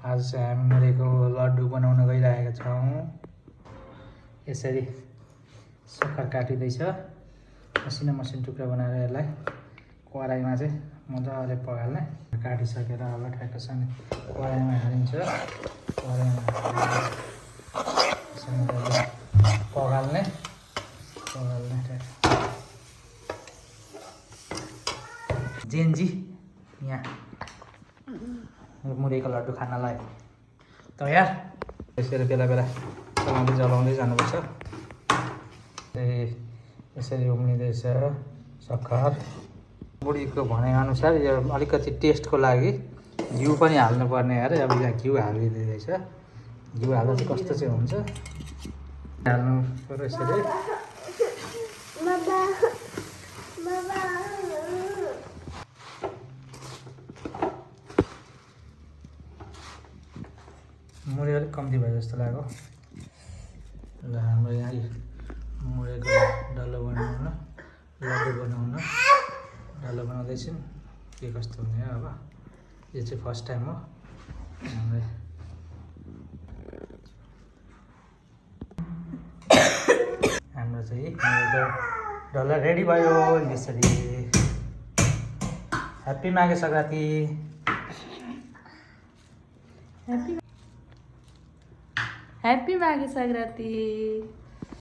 आज चाहिँ हामी मुरेको लड्डु बनाउन गइरहेका छौँ। यसरी सक्खर काटिँदैछ, मसिनो टुक्रा बनाएर यसलाई कराईमा चाहिँ मजाले पगाल्ने। काटिसकेर अब ठ्याक्कसँग कराईमा हालिन्छ। कराईमा पगाल्ने जेन्जी यहाँ मुरेको लड्डु खानलाई तयार। यसरी बेला बेला जलाउँदै जानुपर्छ। यसरी उम्लिँदैछ सक्खर। बुढीको भनाइअनुसार यो अलिकति टेस्टको लागि घिउ पनि हाल्नुपर्ने अरे। अब यहाँ घिउ हालिदिँदैछ। घिउ हाल्दा चाहिँ कस्तो चाहिँ हुन्छ हाल्नु पर्यो यसरी। मुरे अलिक कम्ती भयो जस्तो लाग्यो। ल हाम्रो यहाँ मुरेको डल्लो बनाउन लड्डु बनाउन डल्लो बनाउँदैछौँ। के कस्तो हुने हो अब। यो चाहिँ फर्स्ट टाइम हो हाम्रो चाहिँ मुरेको डल्लो रेडी भयो। यसरी ह्याप्पी माघे सङ्क्रान्ति। हैप्पी माघे संक्रांति।